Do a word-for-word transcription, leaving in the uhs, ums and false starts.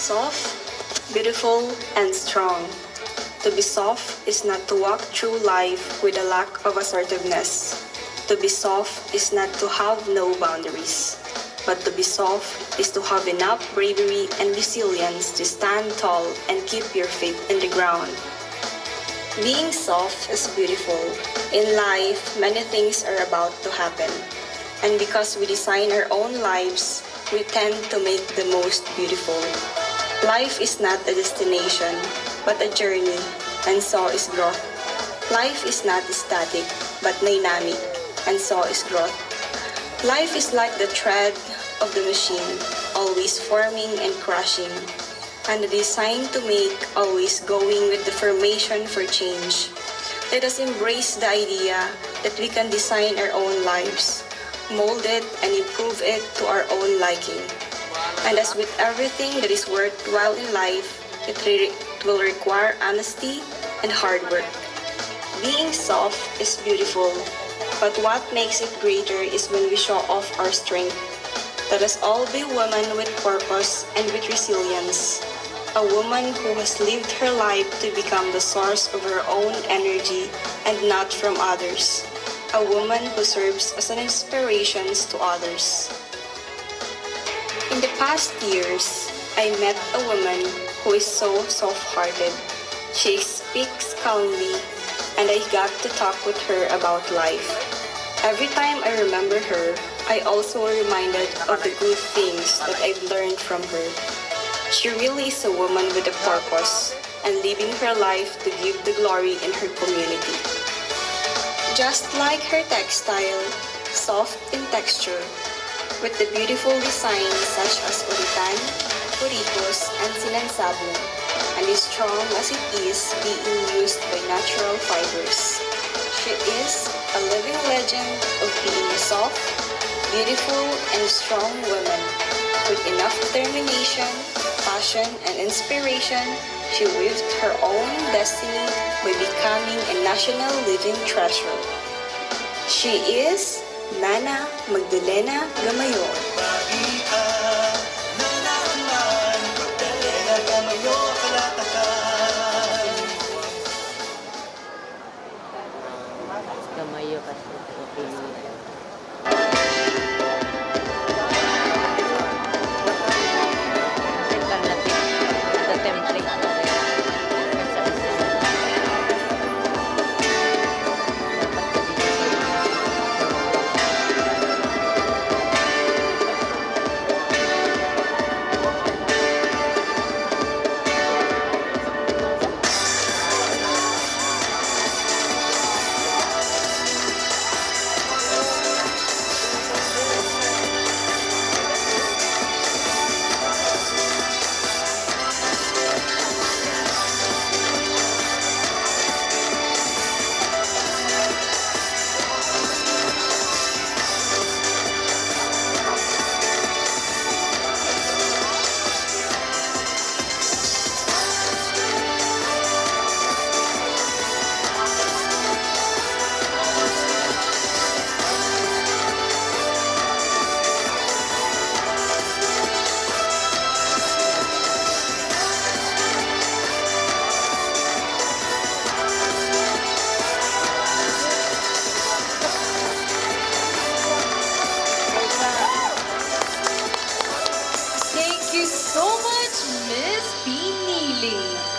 Soft, beautiful, and strong. To be soft is not to walk through life with a lack of assertiveness. To be soft is not to have no boundaries, but to be soft is to have enough bravery and resilience to stand tall and keep your feet in the ground. Being soft is beautiful. In life, many things are about to happen. And because we design our own lives, we tend to make the most beautiful. Life is not a destination, but a journey, and so is growth. Life is not static, but dynamic, and so is growth. Life is like the thread of the machine, always forming and crushing, and designed to make, always going with the formation for change. Let us embrace the idea that we can design our own lives, mold it, and improve it to our own liking. And as with everything that is worthwhile in life, it, re- it will require honesty and hard work. Being soft is beautiful, but what makes it greater is when we show off our strength. Let us all be women with purpose and with resilience. A woman who has lived her life to become the source of her own energy and not from others. A woman who serves as an inspiration to others. In the past years, I met a woman who is so soft-hearted. She speaks calmly, and I got to talk with her about life. Every time I remember her, I also reminded of the good things that I've learned from her. She really is a woman with a purpose and living her life to give the glory in her community. Just like her textile, soft in texture, with the beautiful designs such as uritan, kurikos, and sinansabon, and is strong as it is being used by natural fibers. She is a living legend of being a soft, beautiful, and strong woman with enough determination, passion, and inspiration. She weaved her own destiny by becoming a national living treasure. She is Nana Magdalena Gamayon. Gamayon. Thank you so much, Miss Pinili.